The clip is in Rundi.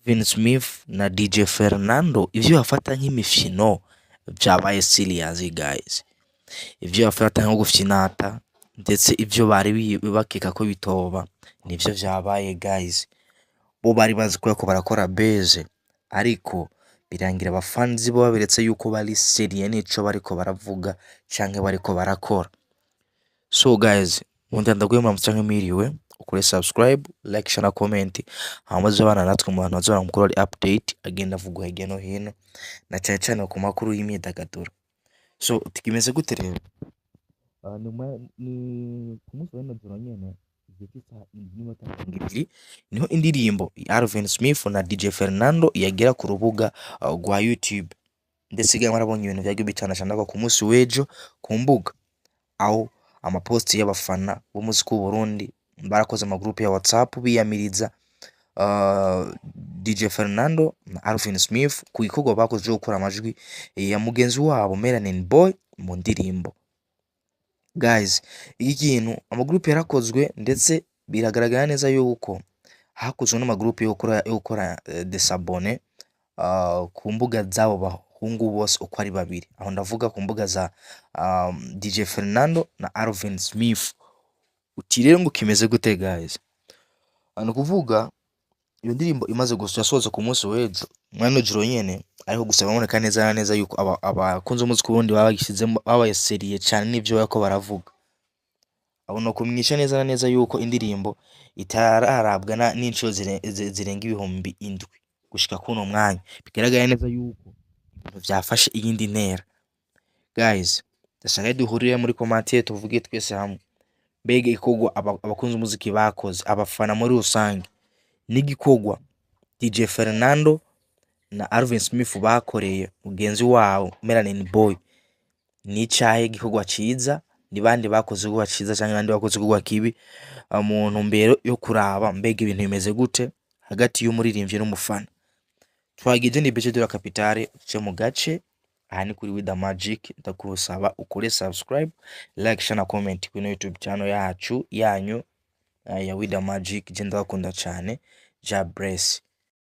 Alvin Smith na DJ Fernando, ivyo bafata nk'imifino vyabaye serious guys. Ivyo bafata nko gufyinata, ndetse ivyo bari bakeka ko bitoba, nivyo vyabaye guys. Bo bari bazi ko bariko barakora beze, ariko birangira abafanzi bo baberetse yuko bari sérieux n'ico bariko baravuga canke bariko barakora. So guys, nkunda ndaguhe muramutse canke mwiriwe, ukore subscribe, like, share na comment, hama uzobana natwe mu bantu bazobana mukuru ari update agenda avugwa hirya no hino, na cane cane ku makuru y'imyidagaduro. So tikimeze gute rero? Ni ku munsi wa joro nyene, igihe c'isaha 7:20, niho indirimbo ya Alvin Smith na DJ Fernando yagera ku rubuga rwa YouTube. Ndetse ga mwarabonye ibintu vyagiye bicanacana ku munsi w'ejo ku mbuga, aho amaposti y'abafana b'umuziki w'u Burundi barakoze amagroupe ya WhatsApp biyamiriza DJ Fernando na Alvin Smith ku gikorwa bakoze cyo gukora amajwi ya mugenzi wabo Melanin Boy mu ndirimbo. Guys, iki kintu amagroupe yarakozwe, ndetse biragaragara neza yuko hakozwe n'amagroupe yo gukora désabonner ku mbuga z'abo bahungu bose uko ari babiri. Aho ndavuga ku mbuga za DJ Fernando na Alvin Smith. Uti rero ngo kimeze gute guys? Ni ukuvuga iyo ndirimbo imaze gusa yasohotse ku munsi w'ejo mwano joro nyene, ariko gusa biraboneka neza na neza yuko abakunzi b'umuziki w'Uburundi babashizemo, babaye sérieux cane n'ivyo bariko baravuga. Abo nokumenyesha neza na neza yuko indirimbo itararabwa n'incuro zirenga 7000 gushika kuno mwanya. Bigaragara neza yuko ibintu vyafashe iyindi ntera. Guys, ndashaka duhurire muri commentaire, tuvuge twese hamwe: mbega igikorwa abakunzi b'umuziki bakoze, abafana muri rusange, n'igikorwa DJ Fernando na Alvin Smith bakoreye mugenzi wabo Melanin Boy, ni icahe gikorwa ciza? Ni bande bakoze igikorwa ciza canke bande bakoze igikorwa kibi, mu ntumbero yo kuraba mbega ibintu bimeze gute hagati y'umuririmbyi n'umufana? Twagize ni Beje de la Capitale, uce mu gace. Aha ni kuri With Magic. Ndakusaba ukore subscribe, like, share na comment kuri YouTube channel yacu yanyu ya With Magic. Je ndabakunda cane. Ja bless.